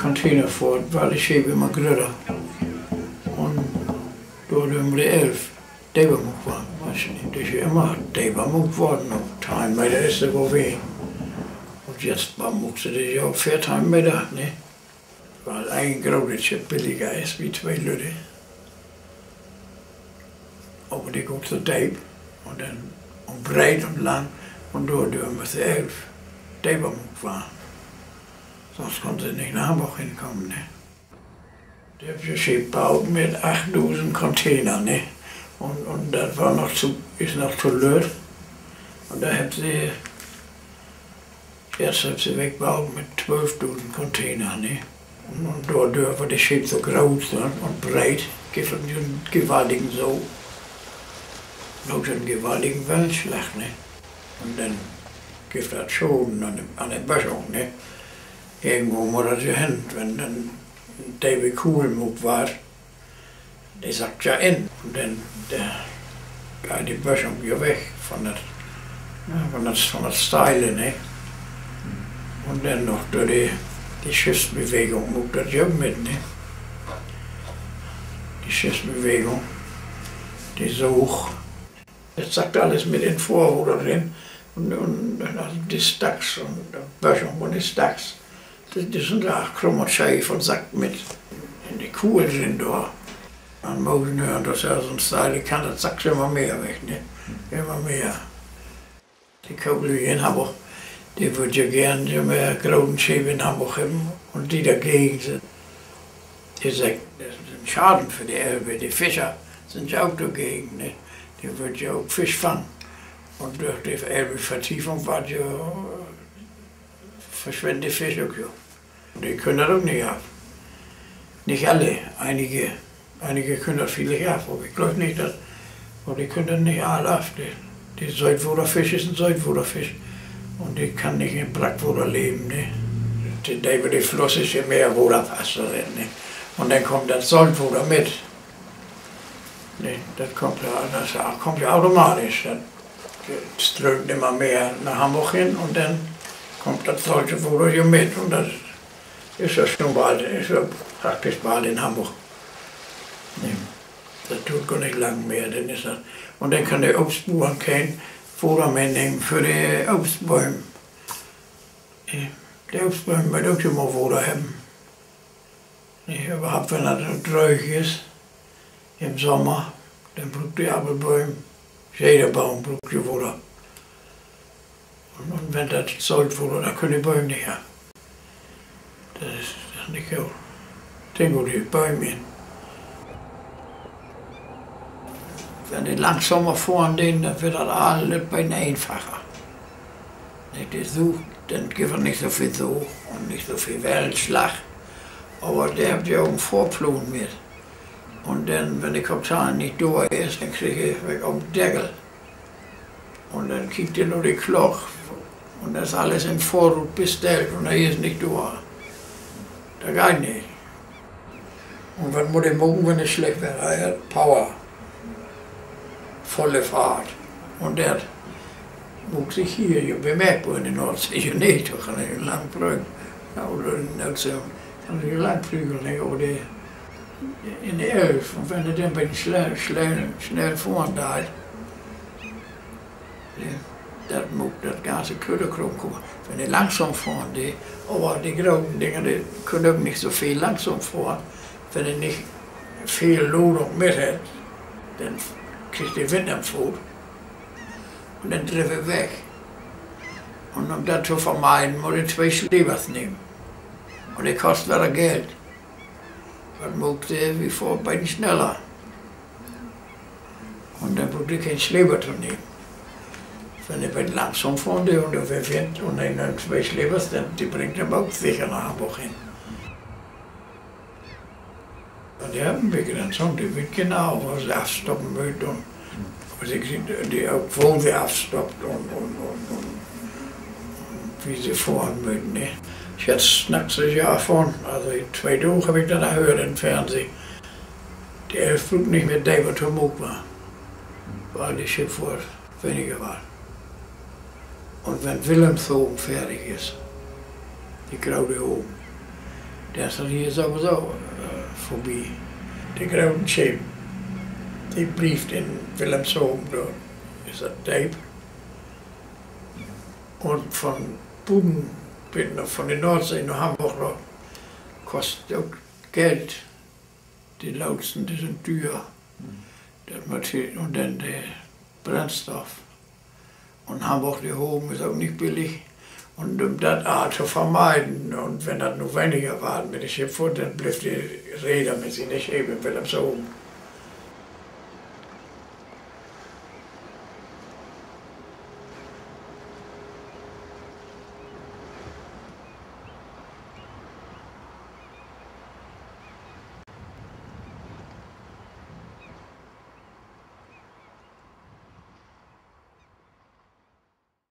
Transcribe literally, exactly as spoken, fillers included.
Containerfohrt, wiel de Scheep immer grötter. Un dordör de Elv deper maakt worrn, weetst du nich. De is ja immer deper maakt worrn, noch teihn Meter is se woll ween. Un jetzt maakt se de ja op veerteihn Meter, ne? Wiel een grote Scheep billiger is wie twee lütte. Aver de gaht so deep un denn, un breet un lang, un dordör müss de Elv deper maakt warrn. Sünst kunn se nich na Hamborg henkamen, ne? De hebbt ja Scheep buut mit achtdusend Container, ne? Un, un dat weer noch to, is noch to lütt. Un dor hebbt se, eerst hebbt se welk buut mit twölfdusend Container, ne? Un, un dordör, wiel de Scheep so groot sünd un breet, gifft dat en gewaltigen Sog, ok en gewaltigen Wellenslag, ne? Un denn gifft dat Schaden an de, an de Böschung, ne? Irgendwo mutt dat ja hen, wenn denn en depe Kuul maakt warrt, de sackt ja in. Un denn, de, geiht de Böschung ja weg von dat, ja, von dat, von dat Steile, ne? Un denn noch dör de, de Schiffsbewegung maakt dat ja ok mit, ne? De Schiffsbewegung, de Sog, dat sackt allens mit in Fohrwater rin. Un, un, un also de Stacks un de Böschung un de Stacks, de, de sünd ja krumm un scheef un sackt mit in de Kuul rin dor. An Mosenhöörn, dat is ja so'n steile Kant, dat sackt jümmer mehr weg, ne? Jümmer mehr. De Kooplüüd in Hamborg, de wüllt ja geern jümmer grote Scheep in Hamborg hebben, un de dor gegen sünd, de seggt, dat is en Schaden för de Elv. De Fischer sünd ja ok dor gegen, ne? De wüllt ja ok Fisch fangen. Un dör de Elvvertiefung warrt ja, verswinnt de Fisch ok, jo. De köönt dat ok nich af. Nich alle, enige, enige köönt dat villicht af, aver ik glööv nich, dat, aver de köönt dat nich all af. De, de Söötwaterfisch is en Söötwaterfisch. Un de kann nich in Brackwater leven, ne? De, de, de Fluss is ja mehr waterfast, ne? Un denn kummt dat Soltwater mit. Ne, dat kummt ja, dat kummt ja automatisch. Dat, dat strömt immer mehr na Hamborg hen un denn kummt dat Soltwater hier mit un dat is ja schon bald, is ja praktisch bald in Hamborg. Ne, dat duert gor nich lang mehr, denn is dat. Un denn kann de Obstbuern keen Water mehr nehmen för de Obstbööm. De Obstbööm mööt ok jümmer Water hebben. Nich, överhaupt, wenn dat so dröög is in'n Sommer, denn bruukt de Appelbööm, jeder Boom bruukt ja Water. Un, un wenn dat Soltwater, denn köönt de Bööm nich af. Dat is, dat is nich goot. Denn gaht de Bööm in. Wenn de langsamer fohren deen, denn weer dat allens beten eenfacher. Nich, de Soog, denn gifft dat nich so veel Soog un nich so veel Wellenslag. Aver de hebbt ja ok en Fohrplaan mit. Un denn, wenn de Kaptein nich dor is, denn kriggt he wat op'n Deckel. Un denn kiekt he na de Klock. Un dat is allens in Vörut bestellt un he is nich dor. Dat geiht nich. Un wat mutt he maken, wenn dat slecht weer? He hett Power. Vulle Fahrt. Un dat mutt sik hier ja bemerkbor in de Noordsee, nich? Dor kann he lang prügeln. Na, oder in de Noordsee kann he lang prügeln, nich? Aver de, in de Elv, un wenn he denn beten snell, snell, snell fohren deit, dat maakt dat ganze Klütterkrumm. Wenn he langsam fohren dee, aver de groten Dinger, de köönt ok nich so veel langsam fohren. Wenn he nich veel Ladung mit hett, denn kriggt de Wind an'n Foot un denn drifft he weg. Un üm dat to vermeiden, mutt he twee Slepers nehmen. Un de kost wedder Geld. Wat maakt de? Wi fohrt beten sneller. Un denn bruukt de keen Sleper to nehmen. Wenn de beten langsam fohren dee un dor weer Wind un he nehm twee Slepers, denn de bringt em ok seker na Hamborg hen. De hebbt en Begrenzung, de weet genau, wo se afstoppen mööt un, as ik segg, de, ok wo se afstoppt un, un, un, un wo se fohren mööt, ne? Jetzt snackt se ja vun, also twee Daag heff ik dat höört in't Fernsehn. De Elv bruukt nich mehr deper to maken, wiel de Schippfohrt weniger warrt. Un wenn Wilhelmshaven fertig is, de grote Haven, Denn is dat hier sowieso vörbi. De groten Scheep, de blievt in Willemshaven, dor is dat deep. Un von buten, bit na, von de Noordsee na Hamborg, dat kost ok Geld. De Lootsen, de sünd düer. Dat mutt he, un denn de Brennstoff. Un Hamborg, de Haven is ok nich billig. Un üm dat all to vermeiden, un wenn dat nu weniger warrt mit de Schippfohrt, denn blifft de Reder mit siene Scheep in Willemshaven.